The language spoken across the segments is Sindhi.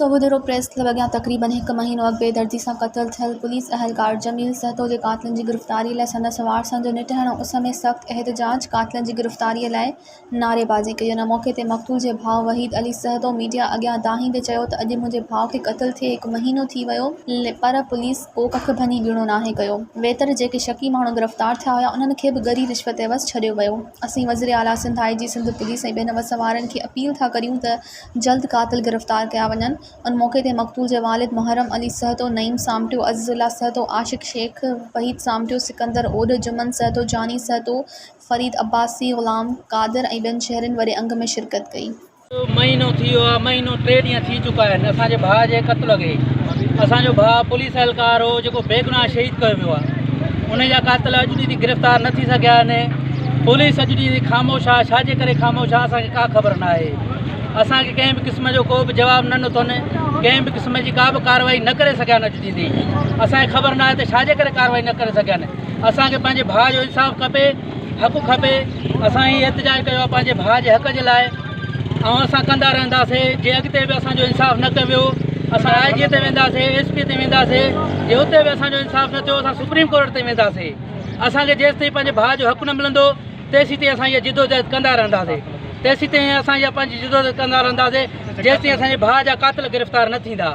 سوڀوديرو پريس ڪلب اڳيان تقريبن هڪ مهينو اڳ بيدردي سان قتل ٿيل پوليس اهلڪار جميل سهتو جي قاتلن جي گرفتاري لاء سندس وارثن جو نٽهڻ اس ۾ سخت احتجاج قاتلن جي گرفتاري لاء نعريبازي ڪئي. ان موقعي تي مقتول جي ڀاء وحيد علي سهتو ميڊيا اڳيان دانهيندي چيو ته اڄ منهنجي ڀاء کي قتل ٿئي هڪ مهينو ٿي ويو پر پوليس ڪو ڪک ڀڃي ٻيڻو ناهي ڪيو. ويتر جيڪي شڪي ماڻهو گرفتار ٿيا هيا انهن کي به ڳري رشوت عيوض ڇڏيو ويو. اسين وزيراعليٰ سنڌ، آء جي سنڌ پوليس ۽ ٻين وس وارن کي اپيل ٿا ڪريون ته جلد قاتل گرفتار ڪيا وڃن. ان موقعي تي مقتول جي والد محرم علي سهتو، نعيم سامٽيو، عزيز الله سهتو، عاشق شيخ، وحيد سامٽيو، سڪندر اوڏ، جمن سهتو، جاني سهتو، فريد عباسي، غلام قادر ۽ ٻين شهرين وڏي انگ ۾ شرڪت ڪئي. مهينو ٿي ويو آهي مهينو ٽي ڏينهن ٿي چڪا آهن اسان جي ڀاء جي قتل کي اسان جو ڀاء پوليس اهلڪار هو جيڪو بيگناهه شهيد ڪيو ويو آهي ان جا قاتل اڄ ڏينهن تائين گرفتار نه ٿي سگهيا آهن پوليس اڄ ڏينهن تائين خاموش آهي ڇا جي ڪري خاموش آهي اسان کي ڪا خبر نه آهي اسان کي ڪنهن به قسم جو ڪو به جواب نه ڏنو اٿن ڪنهن به قسم جي ڪا به ڪارروائي نه ڪري سگهيا آهن اڄ ڏينهن تائين اسان کي خبر نه آهي ته ڇا جي ڪري ڪارروائي نه ڪري سگهيا آهن اسان کي پنهنجي ڀاء جو انصاف کپي حق کپي اسان هي احتجاج ڪيو آهي پنهنجي ڀاء جي حق جي لاء ۽ اسان ڪندا رهنداسي جي اڳتي به اسان جو انصاف نه ڪيو ويو اسان آء جي تي وينداسي ايس پي تي وينداسي جي اتي به اسان جو انصاف نه ٿيو اسان سپريم ڪورٽ تي وينداسي اسان کي جيستائين پنهنجي ڀاء جو حق نه ملندو تيسيتائين اسان اها جدوجهد ڪندا رهنداسي تيسيتائين اسان اها پنهنجي جدوجهد ڪندا رهنداسي جيستائين اسان جي ڀاء جا قاتل گرفتار نه ٿيندا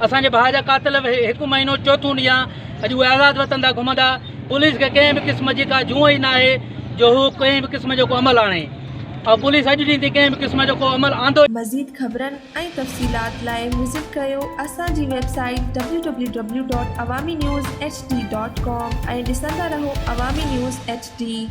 اسان جي ڀاء جا قاتل هڪ مهينو چوٿون ڏينهن اڄ اهي آزاد وطن تان گهمندا، پوليس کي ڪنهن به قسم جي ڪا جونء ئي ناهي جو هو ڪنهن به قسم جو ڪو عمل آڻي ۽ پوليس اڄ ڏينهن تائين ڪنهن به قسم جو ڪو عمل آندو ئي. مزيد خبرن ۽ تفصيلات لاء وزٽ ڪريو اسان جي website W W W dot Awami news H D dot com ۽ ڏسندا رهو عوامي نيوز ايڇ ڊي.